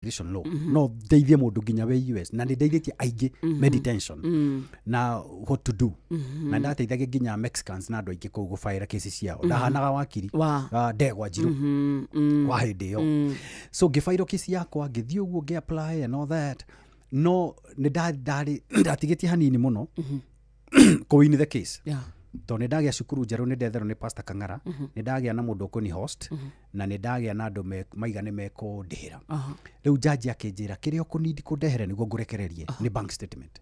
Immigration law no ndeithie mũndũ nginya wĩ US, na nĩ ndeithĩtie aingĩ me detention na what to do, na ndateithagia nginya Mexicans na andũ aingĩ kũu gũbaĩra kesi ciao. Ndahanaga wakiri ndegwa njirũ wa hĩndĩ ĩyo. So ngĩbairwo kesi yakwa, ngĩthiĩ ũguo, ngĩ-apply and all that, no nĩ ndarĩ ndatigĩtie hanini mũno kũ-win the case, tondũ nĩ ndagĩa cukuru njerũ, nĩ ndetherwo nĩ Pastor Kang'ara, nĩ ndagĩa na mũndũ ũkũni host, na nĩ ndagĩa na andũ maiga nĩ mekũndĩhĩra. Rĩu jaji akĩnjĩra kĩrĩa ũkũnindi kũndehere nĩguo ngũrekererie nĩ bank statement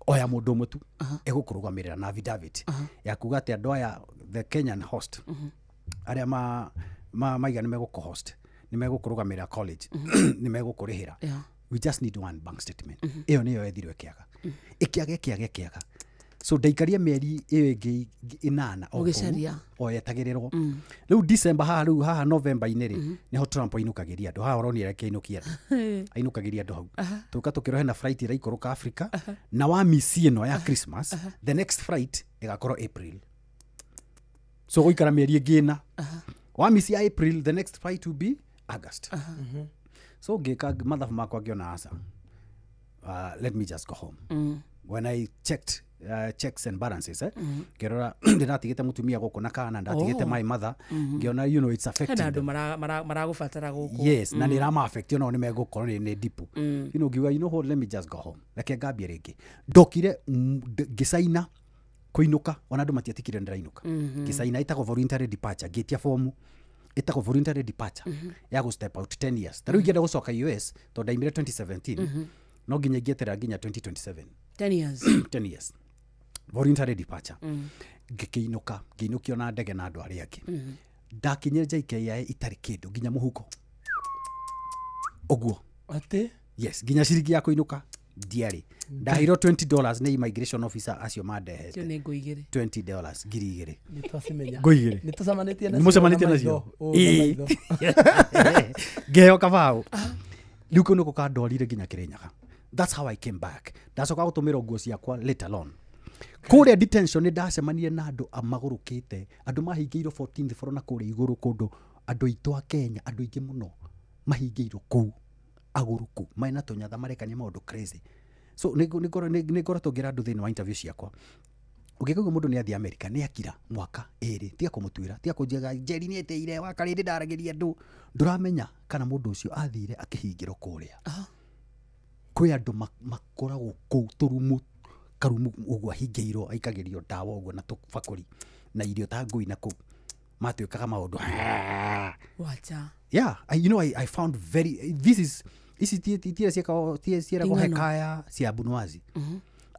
oya mũndũ ũmwe tu egũkũrũgamĩrĩra na affidavit ya kuga atĩ andũ aya, the Kenyan host arĩa maiga nĩ megũkũ-host, nĩ megũkũrũgamĩrĩra college, nĩ megũkũrĩhĩra. We just need one bank statement. Ĩyo nĩyo yethirwo ĩkĩaga, ĩkĩaga, ĩkĩaga, ĩkĩaga. So ndaikaria mĩeri ĩyo ĩngĩ 8 o kũu, Ũgĩcaria. o etagĩrĩrwo. Rĩu December haha, rĩu haha November-inĩ rĩ, nĩho Trump ainũkagĩria andũ haha. Ũronire akĩinũkia andũ, ainũkagĩria andũ hau. Tũka tũkĩrwo hena flight ĩraikũrũka Africa na wa misi ĩno ya Christmas, the next flight ĩgakorwo April. So gũikara mĩeri ĩngĩ 4 wa misi ya April, the next flight will be August. So ngĩka mathabu makwa, ngĩona aca, let me just go home. When I checked checks and balances, ngĩrora ndĩratigĩte mũtumia gũkũ na kana ndatigĩte my mother, ngĩona it's affecting Hena andũ them. maragũbatara gũkũ. Yes, na nä rama affect onao nä megåkorwo nä ndipu. Ngiuga, "You know what, let me just go home, reke ngambie rĩngĩ." Ndokire ngĩcaina kũinũka, ona andũ matiatikire ndĩrainũka. Ngĩcaina ĩtagwo voluntary departure, ngĩtia fomu ĩtagwo voluntary departure ya gũ step out 10 years. Ta rĩu ingĩenda gũcoka US, tondũ ndaimire 2017, no nginya ingĩeterera nginya 2027. 10 years. 10 years voluntary departure. Ngĩkĩinũka, ngĩinũkio na ndege na andũ arĩa angĩ. Ndakinyire JKIA itarĩ kĩndũ nginya mũhuko ũguo. Atĩ? Yes, nginya ciringi ya kũinũka ndiarĩ. Ndaheirwo $20 nĩ immigration officer acio mandehete. Cio nĩ ngũ igĩrĩ. $20, 2000. Nĩ twacimenya. Ngũ igĩrĩ. Nĩ tũcemanĩtie nacio. Mũcemanĩtie Na nacio. maitho. Ũ, na maitho. Ngĩheo kabaũ. Rĩu kũu nĩko kandwarire nginya Kĩrĩnyaga. That's how I came back. Ndacoka gũtũmĩrwo nguo ciakwa later on. Kũrĩa detention nĩ ndacemanirie na andũ amagũrũkĩte, andũ mahingĩirwo 14th floor na kũrĩa igũrũ kũndũ. Andũ aitũ a Kenya, andũ aingĩ mũno mahingĩirwo kũu, agũrũku mena tũnyatha, marekania maũndũ crazy. So nĩ ngoretwo ngĩra andũ thĩinĩ wa interview ciakwa, ũngĩkaigua mũndũ nĩ athiĩ America, nĩ akira mwaka 2, tiga kũmũtuĩra, tiga kũnjiga njeri nĩ etĩire wakarĩndĩ ndaragĩria andũ. Ndũramenya kana mũndũ ũcio athire akĩhingĩrwo kũrĩa. Kwĩ andũ makoragwo kũu tũrumu karumu ũguo, ahingĩirwo, aikagĩrio ndawa ũguo na tũbakũri na irio ta ngui, na kũu matuĩkaga maũndũ. Wacha. Yeah, I, you know I, I found very, this is ici tira ciĩkagwo ciĩragwo Ti ng'ano. hekaya cia Bunuazi.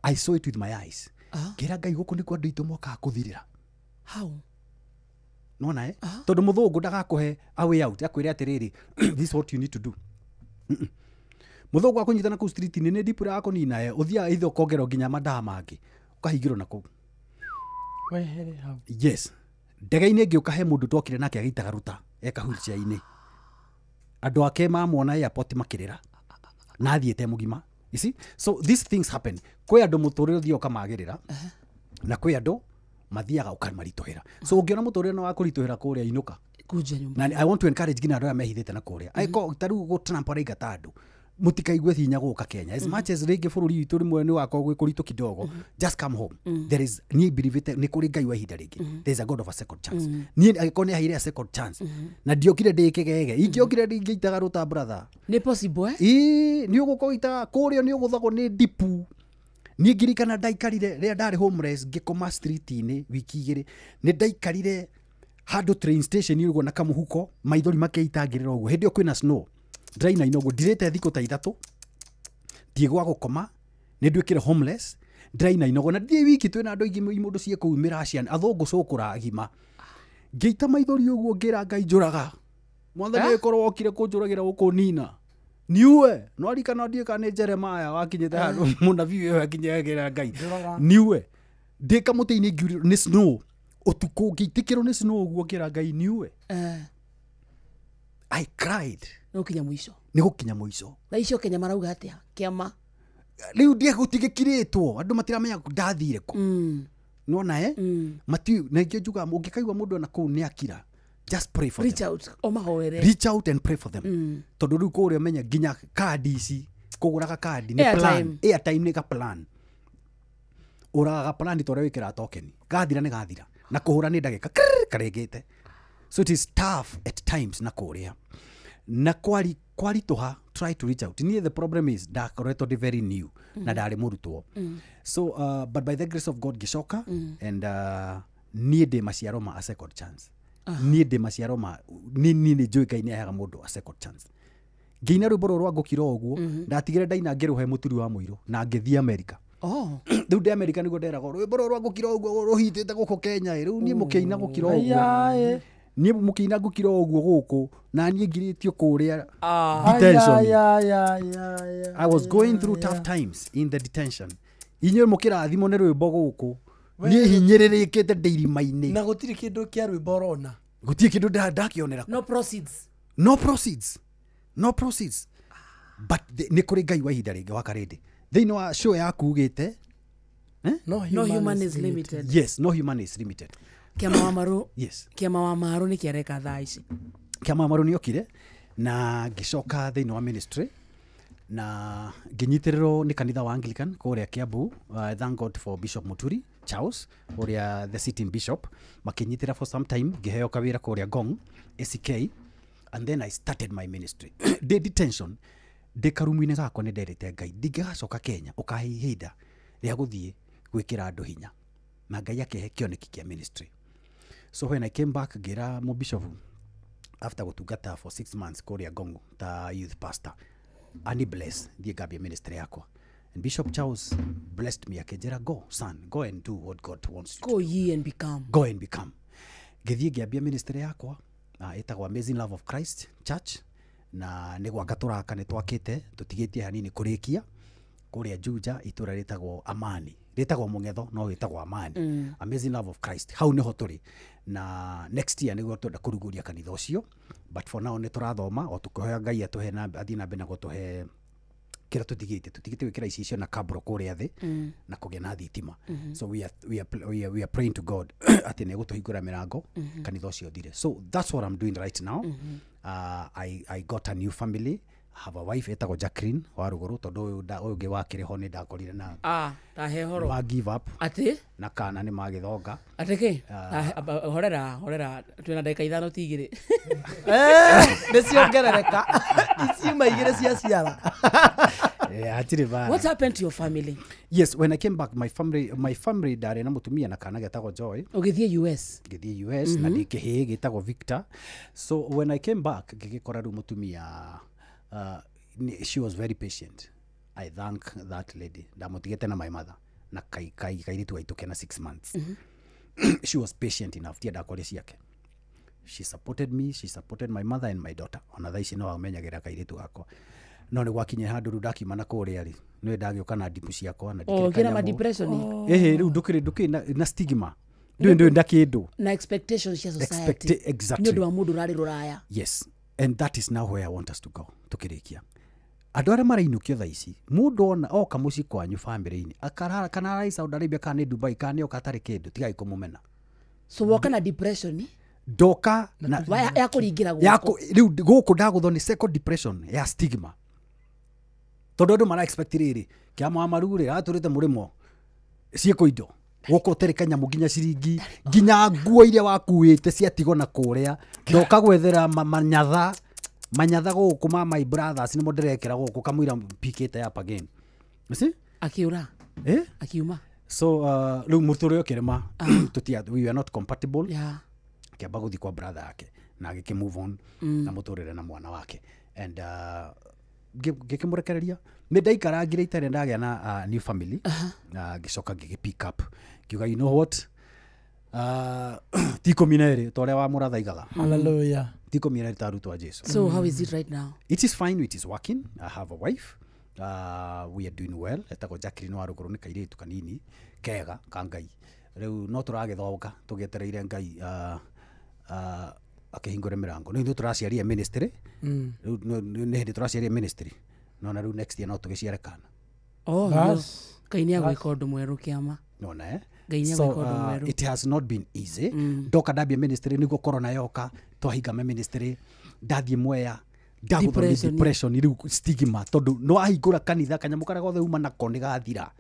I saw it with my eyes. Ngĩra Ngai, gũkũ nĩkuo andũ aitũ mokaga kũthirĩra. How? Nona eh tondũ mũthũngũ ndagakũhe a way out, akwĩre atĩrĩrĩ, "This is what you need to do." Mũthũngũ akũnyita na kũu street-inĩ nĩ ndipura akũnina ye ũthiaga ithe ũkongerwo nginya mandaha mangĩ, ũkahingĩrwo na kũu. Wehere hau. Yes, ndege-inĩ ngĩũka he mũndũ twokire nake agĩitaga ruta eka wheelchair-inĩ. Andũ ake mamwona airport makĩrĩra na athiĩte mũgima. You see, so these things happen. Kwĩ andũ mũtũrĩre ũthiaga ũkamagĩrĩra, na kwĩ andũ mathiaga ũkamaritũhĩra. So ũngĩona mũtũrĩre nĩ wakũritũhĩra kũrĩa, inũka. Kuja nyumba. Na I want to encourage nginya andũ aya mehithĩte na kũrĩa. Angĩkorwo ta rĩu Trump araingata andũ, mũtikaigue hinya gũka Kenya. As much as rĩngĩ bũrũri witũ rĩmwe nĩ wakorwo gwĩ kũritũ kidogo, just come home. There is, niĩ believe nĩ kũrĩ Ngai wa ihinda rĩngĩ. There is a God of a second chance. Niĩ angĩkorwo nĩ aheire a second chance na ndiokire ndĩ kĩgege, ingĩokire ndingĩitaga rũta, brother. Nĩ possible, eh? Ĩĩ, nĩ ũgũkorwo itaga kũrĩa, nĩ ũgũthagwo nĩ ndipu. Niĩ ngirikana ndaikarire rĩrĩa ndarĩ homeless, ngĩkoma street-inĩ wiki 2. Nĩ ndaikarire handũ train station ũguo na kamũhuko, maithori makeitangĩrĩra ũguo. Hĩndĩ ĩyo kwĩna snow, ndĩrainaina ũguo, ndirĩte thikũ ta 3, ndiĩ gwa gũkoma, nĩ nduĩkire homeless, ndĩrainaina ũguo na ndiĩ wiki. Twĩna andũ aingĩ mũndũ ciĩ kũu mĩracian athũngũ cũkũra agima. Ngĩita maithori ũguo, ngĩra Ngai, "Njũraga, Mwathani, ĩkorwo wokire kũnjũragĩra gũkũ, nina niue." No arikana ndiĩ kana nĩ Jeremiah wakinyĩte handũ, mũnabii ũyũ akinyagĩra Ngai, Njũraga. "Niue." Ndĩ kamũtĩ-inĩ ngiurĩrwo nĩ snow ũtukũ, ngĩitĩkĩrwo nĩ snow ũguo, ngĩra Ngai, "Niue." I cried. Nĩ gũkinya mũico. Nĩ gũkinya mũico. Thaa icio Kenya marauga atĩa kĩama? Rĩu ndiĩ gũtigĩkirĩtwo, andũ matiramenya ndathire kũ. Nona eh mati na ingĩ njugaga, ũngĩkaigua mũndũ ona kũu nĩ akira. Just pray for Reach them. out ũmahoere. Reach out and pray for them, tondũ rĩu kũrĩa ũmenye nginya kandi ici, kũgũraga kandi nĩ Airtime. plan, airtime nĩ ga plan, ũragaga plan ta ũrĩa wĩkĩraga token, gathira nĩ gathira, na kũhũra nĩ ndagĩka krrr, karĩngĩte. So it is tough at times na kũrĩa na kwari kwaritũha, try to reach out. Niĩ the problem is ndakoretwo ndĩ very new na ndarĩ mũrutwo. So but by the grace of God ngĩcoka and niĩ ndĩ maciaro ma a second chance. Niĩ ndĩ maciaro ma niĩ nĩ njũĩ Ngai nĩ aheaga mũndũ a second chance. Ngĩina rwĩmbo rũrũ rwa ngũkira ũguo, ndatigire ndaina ngĩrũhe mũturi wa mũirũ na ngĩthiĩ America. Oh. Rĩu ndĩ America nĩguo nderagwo rwĩmbo rũrũ rwa ngũkira ũguo rũhitĩte gũkũ Kenya ĩ, rĩu niĩ mũkĩina gũkira ũguo, Ayae. niĩ mũkĩina ngũkira ũguo gũkũ na niĩ ngirĩtio kũrĩa detention. Ayayayayaya. I was going through tough times in the detention. Inyuĩ mũkĩrathimwo nĩ rwĩmbo gũkũ, niĩ hinyĩrĩrĩkĩte ndĩ irima-inĩ. Na gũtirĩ kĩndũ kĩa rwĩmbo ũrona. Gũtirĩ kĩndũ ndakĩonera. No proceeds. No proceeds, no proceeds, but nĩ kũrĩ Ngai wa ihinda rĩngĩ wa karĩndĩ thĩinĩ wa show yaku ugĩte. No No human is limited. Yes, no human is limited. Kĩama wa Maru. Yes. Kĩama wa Maru nĩ kĩareka thaa ici? Kĩama wa Maru nĩokire na ngĩcoka thĩinĩ wa ministry na ngĩnyitĩrĩrwo nĩ kanitha wa Anglican kũrĩa Kiambu. Thank God for Bishop Muturi Charles ũrĩa the sitting bishop, makĩnyitĩra for some time, ngĩheo kawĩra kũrĩa Ngong ACK, and then I started my ministry. Ndĩ detention, ndĩ karumu-inĩ gakwa, nĩ nderĩte Ngai ndingĩgacoka Kenya ũkahe ihinda rĩa gũthiĩ gwĩkĩra andũ hinya, na Ngai akĩhe kĩoneki kĩa ministry. So when I came back, ngĩra mũbishopu after gũtungata for 6 months kũrĩa Ngong ta youth pastor, ani bless thiĩ ngambie ministry yakwa, and Bishop Charles blessed me, akĩnjĩra, "Go, son, go and do what God wants you to Go ye and become. Go and become." Ngĩthiĩ ngĩambia ministry yakwa, ĩtagwo Amazing Love of Christ Church, na nĩ gwaka tũraka, nĩ twakĩte, tũtigĩtie hanini kũrĩkia, kũrĩa Juja, itũra rĩtagwo Amani, rĩtagwo Mũng'etho no rĩtagwo Amani. Amazing Love of Christ, hau nĩho tũrĩ, na next year nĩguo twenda kũrugũria kanitha ũcio, but for now nĩ tũrathoma o tũkĩhoya Ngai atũhe na athiĩ na mbere na gũtũhe kĩrĩa tũtigĩte gwĩkĩra icicio na kabro kũrĩa thĩ na kũgĩa na thitima. So we are praying to God atĩ nĩ egũtũhingũra mĩrango kanitha ũcio ũthire. So that's what I'm doing right now. I got a new family. I have a wife etagwo Jacqueline wa rũgũrũ, tondũ ũyũ ũngĩ wakĩrĩ ho nĩ ndakorire na Ah, ndahe horo. ma give up. Atĩ? Na kana nĩ magĩthonga. Atĩ kĩ? Horera, horera, twĩna ndagĩka 5 ti 2. Nĩ ciongerereka, iciuma igĩrĩ cia ciara. Hatirĩ bara. What happened to your family? Yes, when I came back, my family, ndarĩ na mũtumia na kana getagwo Joy. Ũgĩthiĩ US? Ngĩthiĩ US na ndĩ kĩhĩĩ gĩtagwo Victor. So when I came back, ngĩgĩkora rĩu mũtumia, she was very patient. I thank that lady. Ndamũtigĩte na my mother na kairĩtu gaitũ kena 6 months. She was patient enough, tiendaga kwaria ciake. She supported me, she supported my mother and my daughter. Ona thaa ici no amenyagĩrĩra kairĩtu gakwa, no nĩ gwakinya handũ rĩu ndakiuma na kũrĩa rĩ, nĩwe ndagĩũka na ndipu ciakwa na Oh, ndikĩrĩ ũkĩra ma kanyamũ. depression. Ĩhĩ, rĩu ndũkĩrĩ na stigma, ndũĩ nda kĩndũ. Na expectations cia society. Exactly. Nĩ ũndũ wa mũndũ ũrarĩ rũraya. Yes, and that is now where I want us to go. Tukĩrĩkia, andũ arĩa marainũkio thaa ici, mũndũ ona oka mũciĩ kwanyu bamĩrĩ-inĩ kana arai Saudi Arabia kana nĩ Dubai kana nĩ oka atarĩ kĩndũ, tigai kũmũmena. So woka na depression Ndoka na ya kũringĩra ya guoko. Rĩu gũkũ ndagũthwo nĩ second depression ya stigma, tondũ andũ mara expect rĩrĩ kĩama wa maru rĩ atũrĩte mũrĩmo ciĩkũ indo gũkũ ũtarĩ kanyamũ nginya ciringi nginya nguo iria wakuĩte ciatigwo na kũrĩa. Ndoka gwethera manyatha manyatha gũkũ ma my brothers nĩmo ndĩrekĩra gũkũ kamũira pikĩte up again. You see? Akiura. Eh? Akiuma. So rĩu mũtũrĩre ũkĩrema, tũtia, we were not compatible. Akĩamba gũthiĩ kwa brother yake na agĩkĩ move on na mũtũrĩre na mwana wake, and ngĩkĩmũrekereria. Nĩ ndaikarangire itarĩ ndagĩa na new family, na ngĩcoka ngĩgĩ pick up, ngiuga, "You know what, ti 12 ta ũrĩa wa mũratha aigaga." Hallelujah. Ti 12 ta arutwo a Jesu. So how is it right now? It is fine, it is working. I have a wife, we are doing well, etagwo Jacqueline wa rũgũrũ, nĩ kairĩtu kanini kega ka Ngai. Rĩu no tũragĩthonga tũgĩetereire Ngai akĩhingũre mĩrango. Nĩ ithuĩ tũraciaria ministry. Rĩu nĩ hĩndĩ tũraciaria ministry, no na rĩu next year no tũgĩciare kana. Oh, Bas. Ngai nĩ agwĩka ũndũ mwerũ, kĩama. Nona eh? Ngai nĩ So agwĩka ũndũ mwerũ. it has not been easy. Ndoka ndambia ministry nĩguo corona yoka. Twahinga me ministry, ndathiĩ Mwea, ndagũthwo nĩ depression rĩu stigma, tondũ no ahingũra kanitha kanyamũ karĩa gothe uma nako nĩ gathira.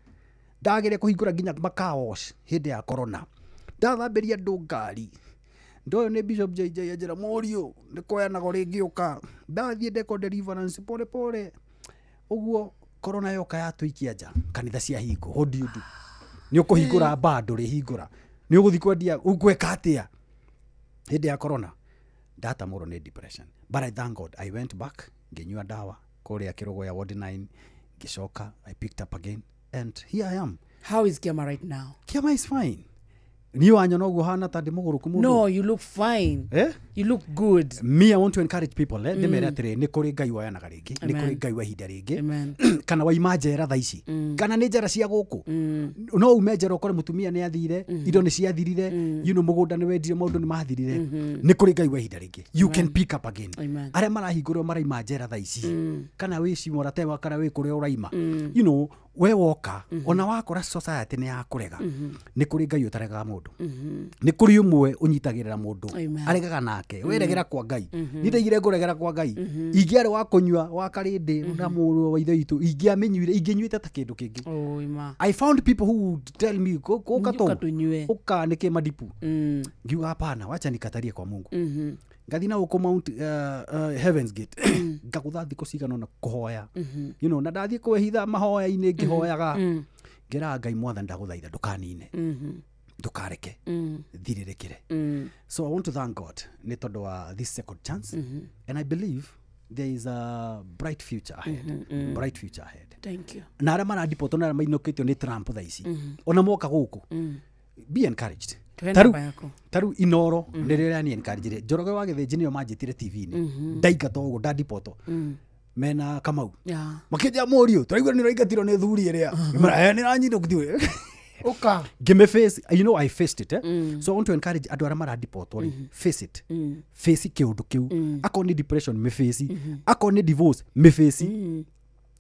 Ndageria kũhingũra nginya makawash hĩndĩ ya corona, ndathambĩria andũ ngari, ndoyo nĩ Bishop JJ anjĩra mũriũ nĩ kuoyanago rĩngĩ ũka. Ndathiĩ ndeko deliverance pole pole ũguo, corona yoka yatũikia nja, kanitha ciahingwo. What do you do? Nĩ ũkũhingũra bado rĩhingũra, nĩ ũgũthiĩ kwendia, ũgwĩka atĩa hĩndĩ ya corona? Ndatamũrwo nĩ depression, but I thank God I went back, ngĩnyua ndawa kũrĩa Kĩrũgũya ward 9, ngĩcoka I picked up again and here I am. How is Kiama right now? Kiama is fine. Niĩ wanyona ũguo hana ta ndĩ mũgũrũku mũndũ? No, you look fine. Eh? You look good. Me, I want to encourage people, eh? Ndĩmere atĩrĩ, nĩ kũrĩ Ngai woyanaga rĩngĩ, nĩ Amen. kũrĩ Ngai wa ihinda rĩngĩ. Amen. Kana waima njera thaa ici, kana nĩ njera cia gũkũ, no ume njera ũkore mũtumia nĩ athire, indo nĩ ciathirire, mũgũnda nĩ wendirio, maũndũ nĩ mathirire. Nĩ kũrĩ Ngai wa ihinda rĩngĩ, you can pick up again. Amen. Arĩa marahingũrwo maraima njera thaa ici, kana wĩ cimoratewa, kana wĩ kũrĩa ũraima, we woka ona wakora society nĩ yakũrega, nĩ kũrĩ Ngai ũtaregaga mũndũ, nĩ kũrĩ ũmwe ũnyitagĩrĩra mũndũ, Amen. aregaga nake weregera kwa Ngai. Niĩ ndaigire ngũregera kwa Ngai, ingĩarĩ wa kũnyua wa karĩndĩ na mũrũ wa ithe witũ, ingĩamĩnyuire, ingĩnyuĩte ta kĩndũ kĩngĩ. Oh, ima. I found people who would tell me, "Ũka Ũka tũnyue." Ũka nĩkĩ madipu. Ngiuga hapana, wacha nikatarie kwa Mungu. Ngathi na gũkũ Mount Heavens Gate, ngagũtha thikũ cigana ũna kũhoya, na ndathiĩ kwĩhitha mahoya-inĩ ngĩhoyaga, ngĩraga Ngai, Mwathani, ndagũthaitha ndũkanine, ndũkareke thirĩrĩkĩre. So I want to thank God nĩ tondũ wa this second chance, and I believe there is a bright future ahead, bright future ahead. Thank you. Na arĩa maradipotwo na arĩa mainũkĩtio nĩ Trump thaa ici, ona moka gũkũ, be encouraged. Tuhe Tarĩu- namba yaku. Tarĩu Inoro nĩrĩo rĩani encouraged. Njoroge wa Gĩthĩnji nĩo manjĩtire TV-inĩ, ndaingatwo ũguo, ndadipotwo mena Kamau, makĩnjĩra, mũriũ, tũraigua nĩ ũraingatirwo nĩ thuri ĩrĩa. Ngĩmera, "Eh, nĩ ranyinũkitio." Ũka. Ngĩmĩface, I faced it, eh? So I want to encourage andũ arĩa maradipotwo rĩ, face it, face kĩũndũ kĩu. Akorwo nĩ depression, mĩface. Akorwo nĩ divorce, mĩface.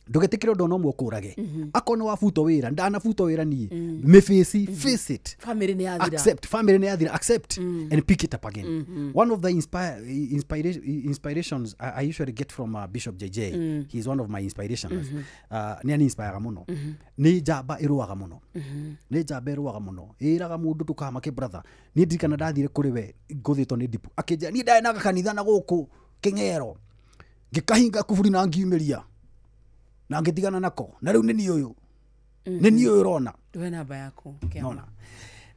Ndũgetĩkĩre ũndũ ona ũmwe ũkũrage. Akorwo nĩ wabutwo wĩra, ndanabutwo wĩra niĩ, mĩface, face it. Family nĩ yathira. Accept, family nĩ yathira, accept and pick it up again. One of the inspirations I usually get from Bishop JJ, he is one of my inspirations, nĩ aninspiraga mũno, nĩ njamba ĩrũaga mũno, nĩ njamba ĩrũaga mũno, ĩraga mũndũ ndũkamake brother. Niĩ ndirikana ndathire kũrĩ we ngũthĩtwo nĩ ndipu, akĩnjĩra niĩ ndarĩ na kanitha na gũkũ Kĩng'ero, ngĩkahinga kuburi na ngiumĩria na ngĩtigana nako, na rĩu nĩ niĩ ũyũ, nĩ niĩ ũyũ ũrona. Tuhe namba yaku, Kiama. Nona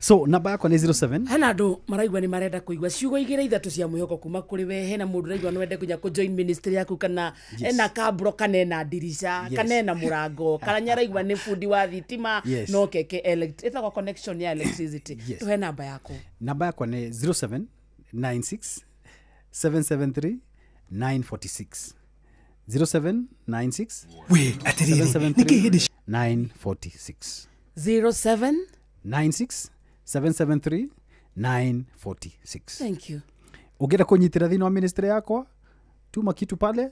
so namba yakwa nĩ 07 Hena andũ maraigua nĩ marenda kũigua ciugo igĩrĩ ithatũ cia mwĩhoko kuma kũrĩ we. Hena mũndũ ũraigua no ende nginya kũ join ministry yaku, kana ena kambro, kana ena ndirica, kana ena mũrango, kana nĩ araigua nĩ bundi wa thitima, no keke ĩtagwo connection ya electricity. Tuhe namba yaku. Namba yakwa nĩ 0796 773 946, 0796 We atĩrĩrĩ, nĩkĩ hĩndĩ 773 946. 07 96 773 946. Thank you. Ũngĩenda kũnyitĩra thĩinĩ wa ministry yakwa, tuma kitu pale,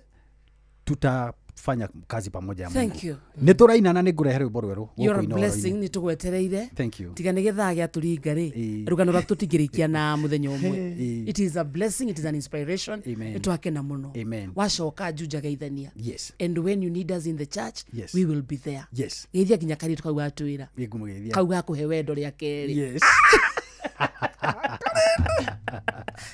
tutafanya kazi pamoja ya Mungu. Thank you. Nĩ tũrainana, nĩ ngũrehe rwĩmbo rwerũ gũkũ You're a Inooro-inĩ. blessing, nĩ tũgwetereire. Thank you. Tiga nĩ gĩthaa gĩa tũringa rĩ, Ĩĩ. rũgano rwaku tũtingĩrĩkia na mũthenya ũmwe. Ĩĩ. It is a blessing, it is an inspiration. Amen. Nĩ twakena mũno. Amen. Wacoka Juja, geithania. Yes. And when you need us in the church, Yes. we will be there. Yes. Geithia nginya kairĩtu kau gatwĩra, Nĩngũmũgeithia. kau gakũhe wendo rĩa kerĩ. Yes.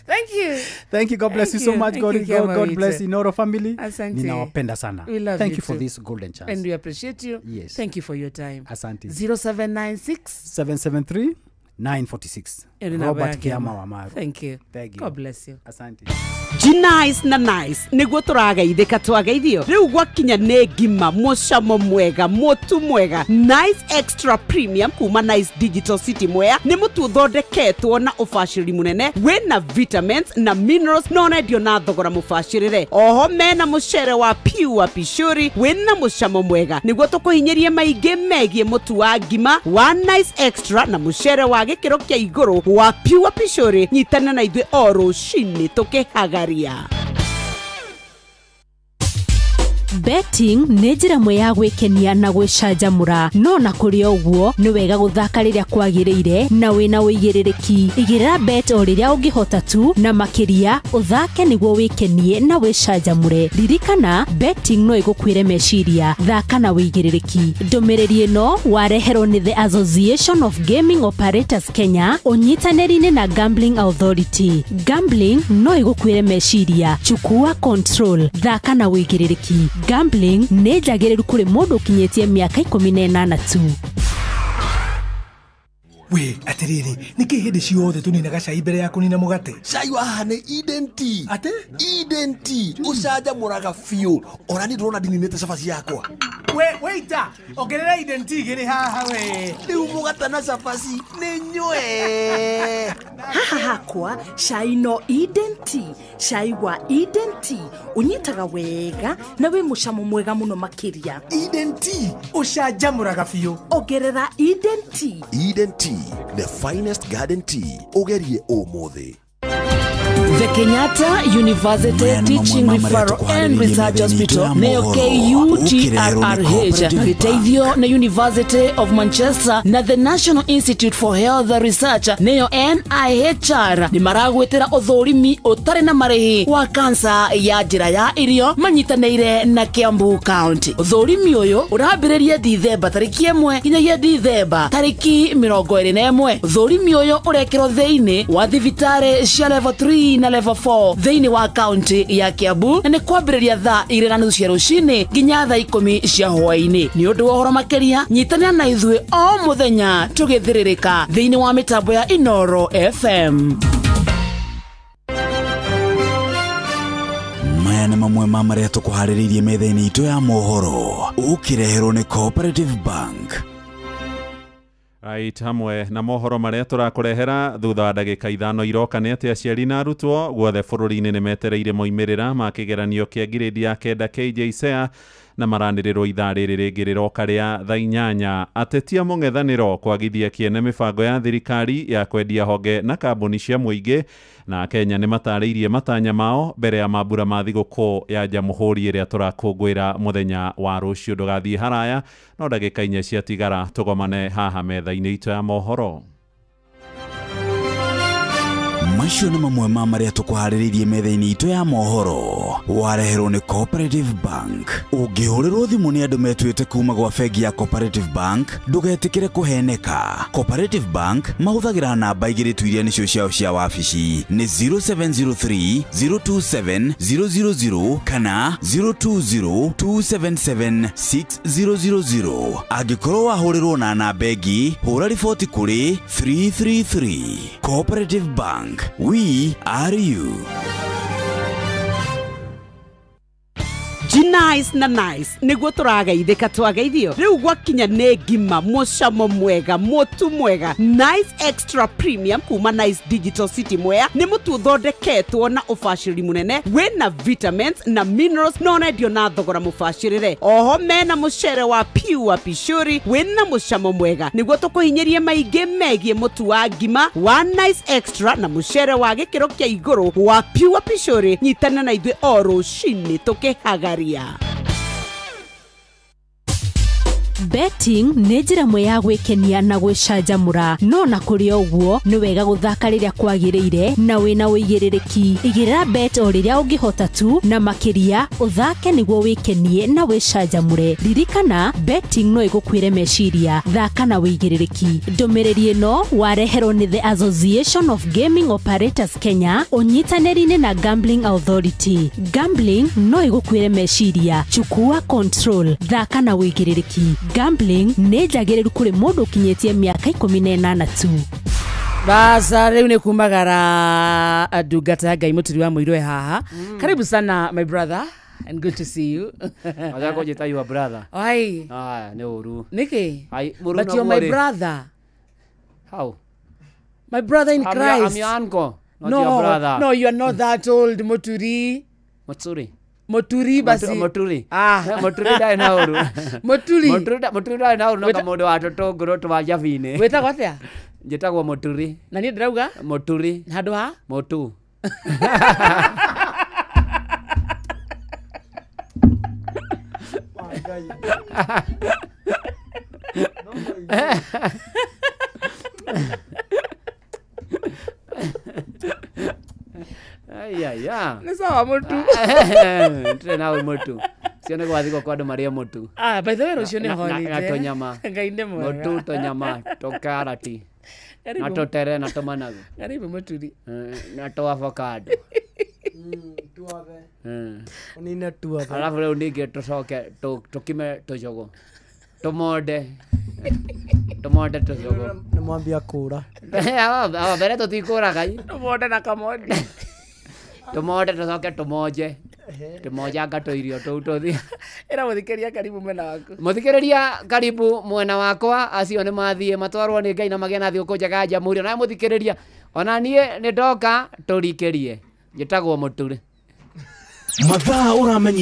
Thank you. Thank you. God bless Thank you so you. much. Thank God, you, God, Kiama God bless Wite. Inoro family. Asante. Ninawapenda sana. We love Thank you you for too. this golden chance. And we appreciate you. Yes. Thank you for your time. Asante. 0796 773 946. Ĩyo nĩ namba Robert ya Kiama Kiama. wa Maru. Thank you. Thank you. God bless you. Asante. Nice na nice nĩguo tũrageithĩka twageithio rĩu gwakinya nĩ ngima mũcamo mwega mũtu mwega Nice Extra Premium kuma Nice Digital City Mwea nĩ mũtu ũthondeketwo na ũbacĩrĩri mũnene wĩna vitamins na minerals na ũrendio na thogora mũbacĩrĩre. Oho mena mũcere wa pure pishuri wĩna mũcamo mwega nĩguo tũkũhinyĩrie maingĩ megiĩ mũtu wa ngima wa Nice Extra na mũcere wa gĩkĩro kĩa igũrũ wa pure pishuri. Nyitana na ithuĩ o rũcinĩ tũkĩhagaria. Betting nĩ njĩra ĩmwe ya gwĩkenia na gwĩcanjamũra, no na kũrĩ ũguo nĩ wega gũthaka rĩrĩa kwagĩrĩire na wĩna ũigĩrĩrĩki. Igĩrĩra bet o rĩrĩa ũngĩhota tu, na makĩria ũthake nĩguo wĩkenie na wĩcanjamũre. Ririkana, betting no ĩgũkuĩre meciria. Thaka na ũigĩrĩrĩki. Ndũmĩrĩri ĩno wareherwo nĩ The Association of Gaming Operators Kenya ũnyitanĩri-inĩ na Gambling Authority. Gambling no ĩgũkuĩre meciria. Chukua control. Thaka na ũigĩrĩrĩki. Gambling nĩ njagĩrĩru kũrĩ mũndũ ũkinyĩtie mĩaka 18 tu. We atiriri niki hindi ciothe tuninaga cai mbere ya kunina mugate? Cai wa haha nĩ Eden Tea. Ate? Eden Tea ucanjamũraga biũ. Ona niĩ ndĩrona ndininĩte cabaci yakwa. We waiter, ongerera Eden Tea igĩrĩ haha we. Rĩu mũgate na cabaci nĩ nyue. Haha hakwa cai no Eden Tea. Cai wa Eden Tea unyitaga wega na wĩ mũcamo mwega mũno makĩria. Eden Tea ucanjamũraga biũ. Ongerera Eden Tea. Eden Tea, the finest garden tea. Ugerie umuthi. The Kenyatta University Teaching Referral and Research Hospital neo KUTRRH giteithio na University of Manchester na the National Institute for Health Research neo NIHR ni maragwetera uthurimi utari na marihi wa kansa ya njira ya irio manyitanĩire na Kiambu County. Uthurimi uyu urambĩrĩria Dithemba tariki 1 nginyagia Dithemba tariki 21. Uthurimi uyu urekirwo thĩinĩ wa thibitarĩ cia level 3 na level 4 thĩinĩ wa county ya Kiambu na nĩ kwambĩrĩria thaa 2:30 cia rũcinĩ nginya thaa 10 cia hwaĩ-inĩ. Nĩ ũndũ wa ũhoro makĩria nyitanĩra na ithuĩ o mũthenya tũgĩthĩrĩrĩka thĩinĩ wa mĩtambo ya Inoro FM. Maya nĩ mamwe ma marĩa tũkũharĩrĩirie metha-inĩ itũ ya mohoro ũkĩreherwo nĩ Cooperative Bank. Right, hamwe na mohoro marĩa tũrakũrehera thutha wa ndagĩka 5 iroka nĩ atĩ aciari na arutwo guothe bũrũri-inĩ nĩ metereire moimĩrĩra ma kĩgeranio kĩa ngirĩndi ya 9 KJSEA na maranĩrĩrwo ithaa rĩrĩ rĩngĩ rĩroka rĩa thaa 8. Ateti a mũng'ethanĩro kwagithia kĩene mĩbango ya thirikari ya kwendia honge na kambuni cia mũingĩ, na Kenya nĩ matarĩirie matanya mao mbere ya mambura ma thigũkũ ya Jamhuri ĩrĩa tũrakũngũĩra mũthenya wa rũciũ. Ndũgathiĩ haraya, no ndagĩka 4 ciatigara tũgomane haha metha-inĩ itũ ya mohoro. Macio nĩ mamwe ma marĩa tũkũharĩrĩirie metha-inĩ itũ ya mohoro wareherwo nĩ Cooperative Bank. Ũngĩhũrĩrwo thimũ nĩ andũ metuĩte kuma gwa bengi ya Cooperative Bank, ndũgetĩkĩre kũheneka. Cooperative Bank mahũthagĩra namba 2 tu iria nĩcio ciao cia wabici, nĩ 0703 027 000 kana 020 277 6000. Angĩkorwo wahũrĩrwo na namba ĩngĩ, hũra riboti kũrĩ 333. Cooperative Bank, we are you. Nice na nice nĩguo tũrageithĩka twageithio rĩu gwakinya nĩ ngima mũcamo mwega mũtu mwega. Nice Extra Premium kuma Nice Digital City Mwea nĩ mũtu ũthondeketwo na ũbacĩrĩri mũnene wĩna vitamins na minerals na ũrendio na thogora mũbacĩrĩre. Oho mena mũcere wa pure pishuri wĩna mũcamo mwega nĩguo tũkũhinyĩrie maingĩ megiĩ mũtu wa ngima wa Nice Extra na mũcere wa gĩkĩro kĩa igũrũ wa pure pishuri. Nyitana na ithuĩ o rũcinĩ tũkĩhagaria. Betting nĩ njĩra ĩmwe ya gwĩkenia na gwĩcanjamũra, no na kũrĩ ũguo nĩ wega gũthaka rĩrĩa kwagĩrĩire na wĩna ũigĩrĩrĩki. Igĩrĩra bet o rĩrĩa ũngĩhota tu, na makĩria ũthake nĩguo wĩkenie na wĩcanjamũre. Ririkana, betting no ĩgũkuĩre meciria. Thaka na ũigĩrĩrĩki. Ndũmĩrĩri ĩno wareherwo nĩ The Association of Gaming Operators Kenya ũnyitanĩri-inĩ na Gambling Authority. Gambling no ĩgũkuĩre meciria. Chukua control. Thaka na ũigĩrĩrĩki. Gambling nĩ njagĩrĩru kũrĩ mũndũ ũkinyĩtie mĩaka 18 tu. Basa rĩu nĩ kumagara ndungata ya Ngai Mũturi wa Mũirwe haha. Karibu sana my brother and good to see you. Aja kũnjĩta your brother. Ai. Ah, nĩ ũru. Nĩkĩ? Ai, mũru But you're my brother. How? My brother in Christ. I'm your uncle, not no, your brother. No, you are not that old, Muturi. Muturi. Muturi basi. Muturi. Ah, Muturi ndarĩ na ũru. Muturi. Muturi ndarĩ na ũru no kamũndũ wa tũtũngũrũ twa njabinĩ. Wĩtagwo atĩa? Njĩtagwo Muturi. Na niĩ ndĩrauga? Muturi. Handũ ha? Mutu. Aya. Nĩ sawa mũtu. Tũrĩ nawe mũtu. Cio nĩ gwathikwo kwa andũ marĩe mũtu. Ah, by the way rũciũ nĩ Na holiday. tũnyama. Ngai nĩ mwega. Mũtu, tũnyama, tũkarati. Na Karibu. tũtere na tũmanagu. Karibu mũturi. Na tũ avocado. Tuothe. Ũnine tuothe. Alafu rĩu ningĩ tũcoke tũkime tũcũgũ. Tũmonde. Tũmonde tũcũgũ. Nĩ mwambia kũra. Awa mbere tũtikũraga. Tũmonde na kamondi. Tũmonde tũcoke tũmonje. Tũmonjanga tũirio tũu tũthiĩ. Ĩra mũthikĩria karibu mwena waku. Mũthikĩrĩria karibu mwena wakwa acio nĩ mathiĩ matwarwo nĩ Ngai na magĩe na thigũkũ njega ya Jamhuri. Onawe mũthikĩrĩria ona niĩ nĩ ndoka tũrikĩrie. Njĩtagwo Mũturi. Mathaa ũramenyi